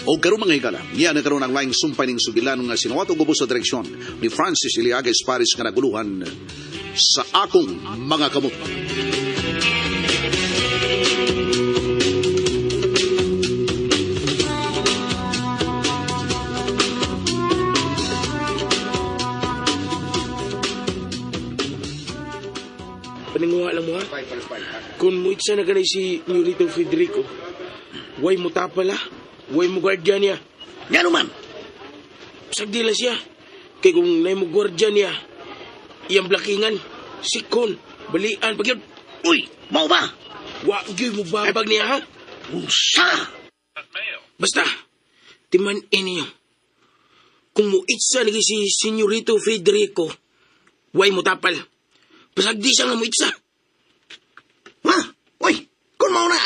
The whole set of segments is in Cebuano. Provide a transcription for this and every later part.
O karon, mga higala, niya na karon ang laing sumpay ning sugilan nga sinuwat og ubos sa direksyon ni Francis Iliages Paris nga naguluhan, Sa Akong Mga Kamot. Paninguha lang mo ha. Kung muitsa na ganay si Nurito Federico, way mo tapala, way mo guardia niya. Nga man? Sagdila siya. Kay kung nay mo guardia niya, iyang blakingan, sikon, balian, pag yun, Uy, mao ba? wa gyud mo babag niya ha. Unsa? Basta, timan inyo. Kung muitsa lagi si Senyorito Federico, way mo tapal. Pasagdi siya nga muitsa. Ha? Uy, kung mao na.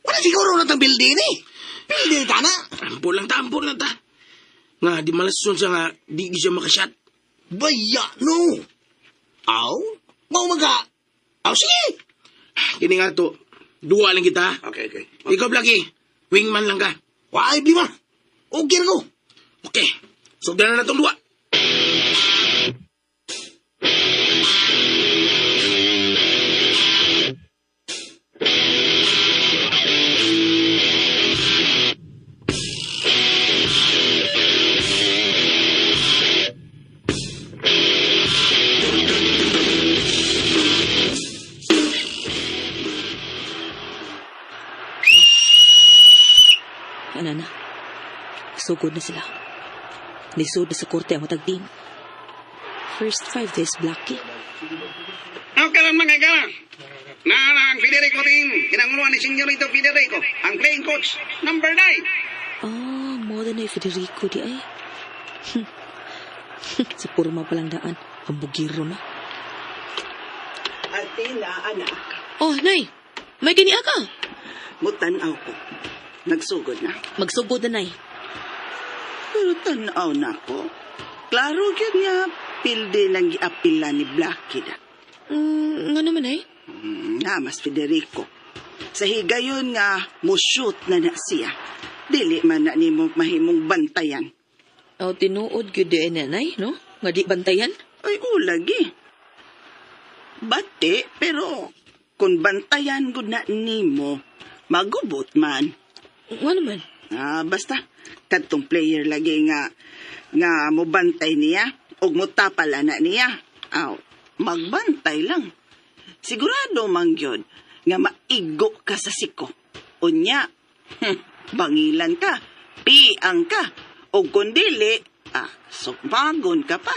Wala siguro na tang building eh. Building ta na. Ampo lang ta, ampo lang ta. Nga, di malason siya nga, di gyud siya makashot. Baya, no. Aw, mao man ka. Aw, sige. Kini nga to, duwa lang kita. ha? Okay. Ikaw, Blackie, wingman lang ka. Waay, di ba? Okay na ko. Okay, sugdan na natong duwa. Ano na? Sugod na sila. Nisod na sa korte ang matag team. First 5 days, Blackie. Okay lang, mga higala. Naana ang Federico team. Kinanguluan ni Senyorito Federico. Ang playing coach, number 9. Ah, mo na Federico di ay. Sa purma palang daan, ang bugiro na. Athena, anak, Oh, Nay! May kiniya ka! mutanaw ko. Nagsugod na. Magsugod na, Nay. Pero tanaw na ko. Klaro gyud nga pilde nang giapila ni Blackie da. Nga naman, Nay? Nga, mas Federico. Sa higayon nga, mushoot na na siya. Dili man na nimo mahimong bantayan. Oh, tinuod gyud di na, Nay, no? Nga di bantayan? Ay, ulagi. Bati, pero kung bantayan gud na nimo, magubot man. Nga naman? Ah, basta kadtong player lagi nga nga mobantay niya ug motapal ana niya. Aw, magbantay lang. Sigurado man gyud nga maigo ka sa siko. Unya, bangilan ka, piang ka, ug kun dili, sukmagon ka pa.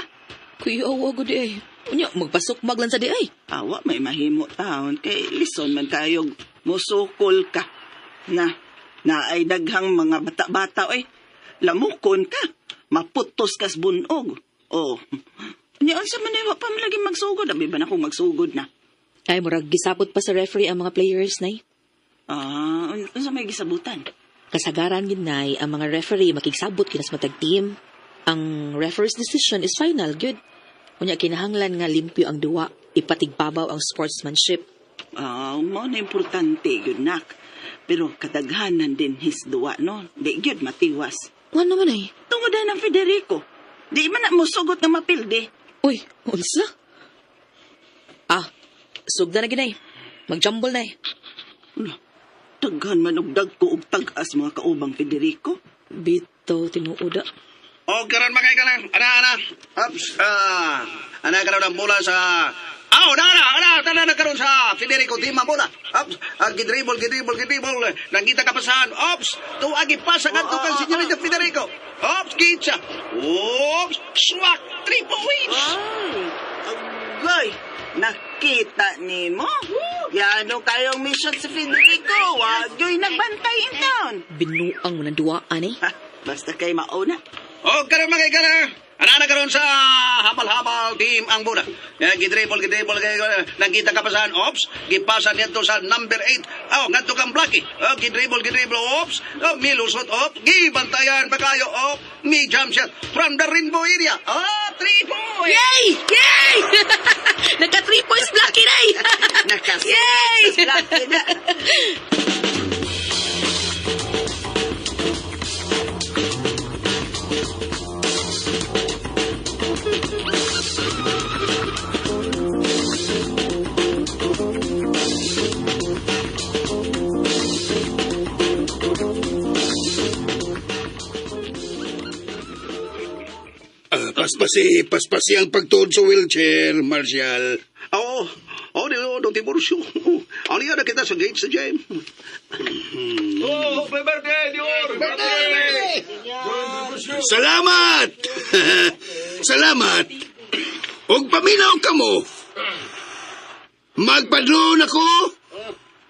Kuya, awa gud di ay. Unya, magpasok maglan sa di ay. Awa may mahimo taon kay lison man kayog musukol ka. Na na ay daghang mga bata-bata oy. Lamukon ka, maputos kas bunog. Oh. Nya unsa man ay wa pa man lagi magsugod, abi ba na kung magsugod na. Ay, murag gisabot pa sa referee ang mga players, Nay. Ah, unsa may gisabutan? Kasagaran gid, Nay, ang mga referee makigsabot kinas matag team. Ang referee's decision is final, good. Unya kinahanglan nga limpyo ang duwa, ipatigbabaw ang sportsmanship. Ah, mao na importante gyud nak. Pero kadaghanan din his duwa no. Di gyud matiwas. Nga naman ay. Tungod na ng Federico. Di man na mosugot nga mapildi. Uy, unsa? Ah, sugda na ginay. Magjumble na eh. Ala, daghan man og dagko og tag-as mga kaubang Federico. Bitaw tinuoda. O karon, mga higala. Ana, ana. Ups, ah. Ana karon ang bola sa. Aw, na, na, ana, tana na karon sa Federico team ang bola. Ups, ah, gidribble, gidribble, gidribble. Nangita kapasahan. Ups, tuagi pasa ngadto kang Senyorito Federico. Ups, gitsa. Ups, swak, 3 points. Ay, agay, nakita ni mo. Yano kayong mission si Federico. Wag yo'y nagbantay in town. Binuang mo ng duwaan eh. Ha, basta kay mauna. O karon, mga higala. Ana na karon sa habal-habal team ang bola. Gidribble, gidribble, nangita kapasahan. Ops, gipasa niya to sa number 8. Oh, ngadto kang Blackie. Oh, gidribble, gidribble. Ops, oh, milusot. Ops, gibantayan pa kayo. Op, mi jump shot from the rainbow area. Oh, 3 points. Yay! Yay! Nagka 3 points Blackie na eh. Nakasuot Yay! sa Blackie na. Paspasi, paspasi ang pagtuod sa wheelchair, Marcial. Oo, oh, di, oh, Don Tiburcio. Oh, ano yan, nakita sa gate sa gym. Oh, happy birthday, Dior! Salamat! Salamat! Og paminaw kamo. Magpadloon ako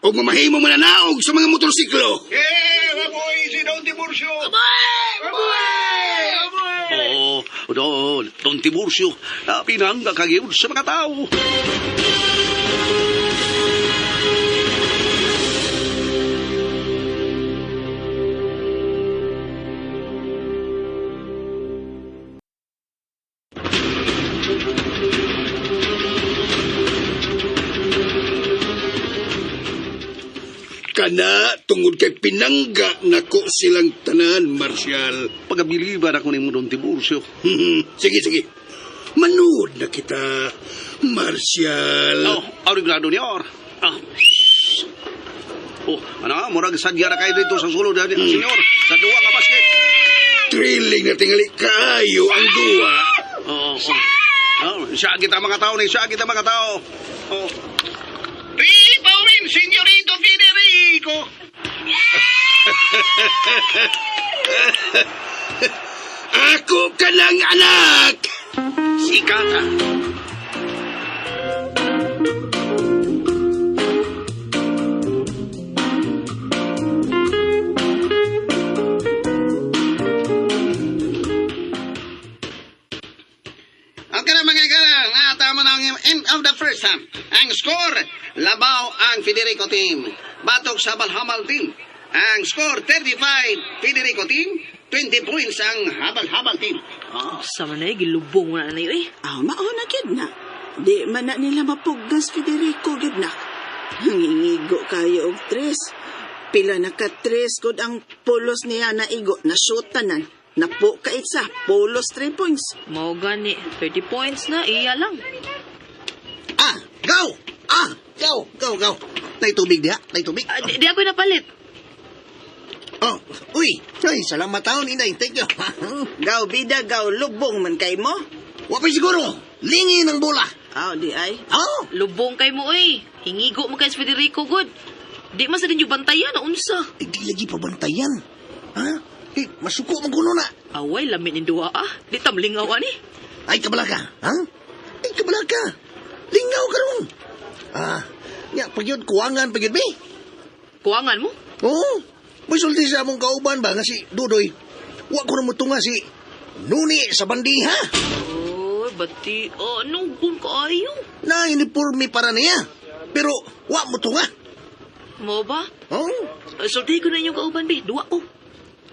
og mamahimo mananaog sa mga motorsiklo. Eh, mabuhay si Don Tiburcio! Oo, Don, Don Tiburcio, pinangga kagiyod sa mga tao. Kana tungod kay pinangga nako silang tanan, Marcial. Pagkabiliban ako ni mo, Don Tiburcio. Sige, sige. Manood na kita, Marcial. Oh, ariglado niyor. Ah. Oh, ano, murag sadya na kayo dito sa sulod, senyor, sa duwa nga basket. Thrilling na tingali kaayo ang duwa. Oo, oh, oh. Oh, siya kita mga tao ni, siya kita mga tao. Oh. Ripawin, Senyorito Federico. Ako ka ng anak! Sikata. Okay na mga kalang, natama na ang end of the first half. Ang score, labaw ang Federico team. Batok sa Balhamal team. Ang score, 35 Federico team, 20 points ang Habal-Habal team. Ah. Sama na eh, gilubong mo na na eh. Aw, mao na gyud na. Di man na nila mapugnas Federico gyud na. Nangingigo kayo og tres. Pila na ka tres gud ang pulos niya na igo na shoot tanan. Napo ka itsa, pulos 3 points. Mao gani, 30 points na, iya lang. Ah, go! Ah, go, go, go. Nay tubig diha, nay tubig. Ah, di ako napalit. Oh, uy, ay, salamat taon, inay. Thank you. Gaw bida gaw lubong man kay mo. Wa pa siguro. Lingin ang bola. Aw di ay. Oh, Lubong kay mo eh. Hingigo mo kay Federico good. Di man sa ninyo bantayan, na unsa. eh, di lagi pabantayan. Ha? Eh, masuko man kuno na. Away, lamin ni duwa ah. Di tamlingaw ani. Ay, kabala ka. Ha? Ay, kabala ka. Lingaw ka ron. Ah, nya, pag yun, kuwangan pag yun, be. Kuwangan mo? Oo. May sulti sa among kauban ba nga si Dudoy. Wa ko na mo tunga si Nuni sa bandiha. Oy, bati. Oh, nung gun kaayo. Na uniforme para niya. Pero wa mo tunga. Mo ba? Oh. Sulti ko na inyong kauban, be. Duwa ko.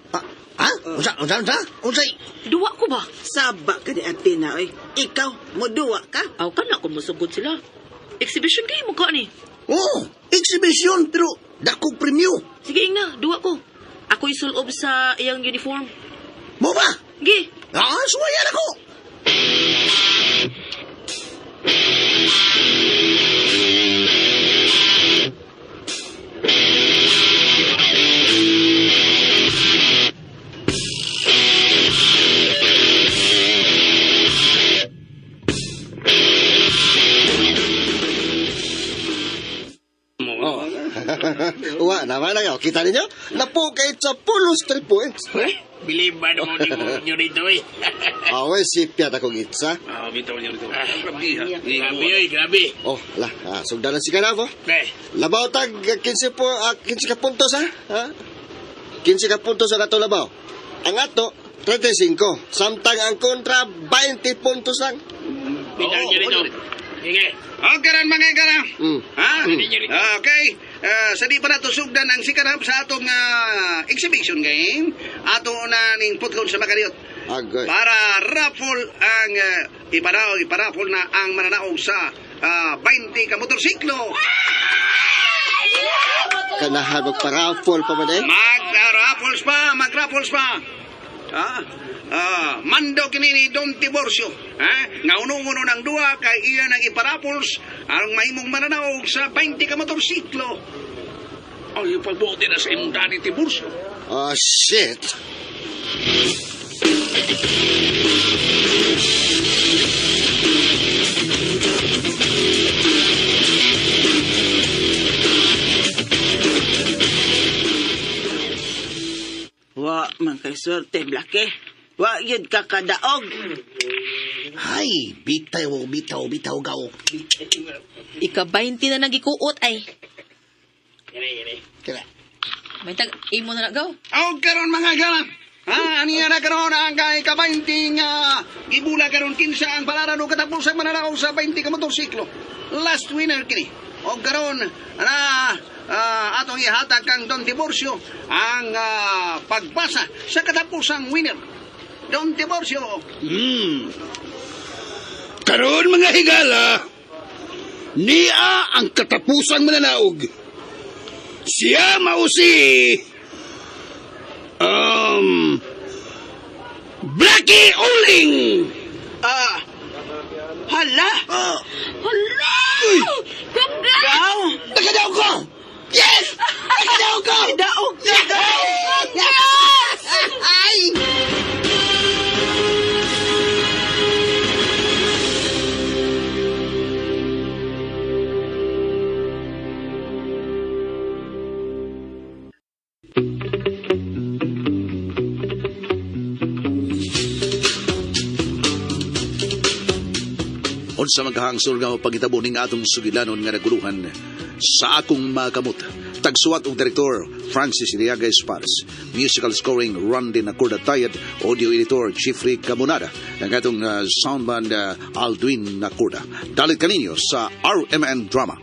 Ah, ha? Unsa, unsa, unsa? Unsay? Duwa ko ba? Saba ka di Athena oy. Ikaw moduwa ka. Aw ka na kung musugod sila. Exhibition kayo mukha ni. Oh, exhibition pero dakong premyo. Sige, ingna. Duwa ko. Ako'y sulob sa iyang uniform. Mo ba? Gi. Ah, suwayan ako. Wa, naman na kayo. Kita ninyo? Napukait sa pulos 3 points. Bilib ba mo ni mo Senyorito eh? Awe, sipyat akong itsa. Ah, bitaw niya rito. Grabe, ha? Grabe oy, grabe. Oh, la, sugdanan si Kanavo. Eh, Labaw tag 15 po, 15 ka puntos ha? Ha? 15 ka puntos ang ato labaw. Ang ato 35. Samtang ang kontra 20 puntos lang. bitaw Senyorito. Sige. Okay ran mga kalang. Mm. Ha? Okay. Sa di pa nato sugdan ang sikanap sa atong exhibition game, ato na ning putlon sa makaliot. Agoy. Para raffle ang ipanaog, iparaffle na ang mananaog sa 20 ka motorsiklo. Kanahan magparafol pa man eh. Mag-raffles pa, mag-raffles pa. Ah, mando kini ni Don Tiburcio. Ha? Nga unong-uno ng duha kay iya nang iparaffles ang mahimong mananaog sa 20 ka motorsiklo. Ay, pagbuti na sa imong dani Tiburcio. Oh, shit. Wa man kay swerte, Blackie. Wa yun ka kadaog. Hay, bitaw, bitaw, bitaw, gaw. Ika-20 na nagikuot ay. Kira. May tag imo na na gaw. Og karon mga gala. Ha, aniya na karon ang kay ka-20 nga gibula karon kinsa ang palaran og katapusang mananakaw sa 20 ka motorsiklo. Last winner kini. Og karon na atong ihatag kang Don Tiburcio ang pagbasa sa katapusang winner. Don Tiburcio. Karon mga higala, niya ang katapusang mananaog. Siya mausi Blackie Uling! Ah, hala! Hala! Congrats! Gaw! Nakadaw ko! Yes! Nakadaw ko! Daog ka, gaw! Congrats! Ay! Unsa magkahangsol nga pagitabo ning atong sugilanon nga naguluhan sa akong makamot. Tagsuwat og direktor Francis Iriaga Espares. Musical scoring Randy Nacorda Tayad, audio editor Jeffrey Camonada, ang atong soundman Alduin Nacorda. Dalit kaninyo sa RMN Drama.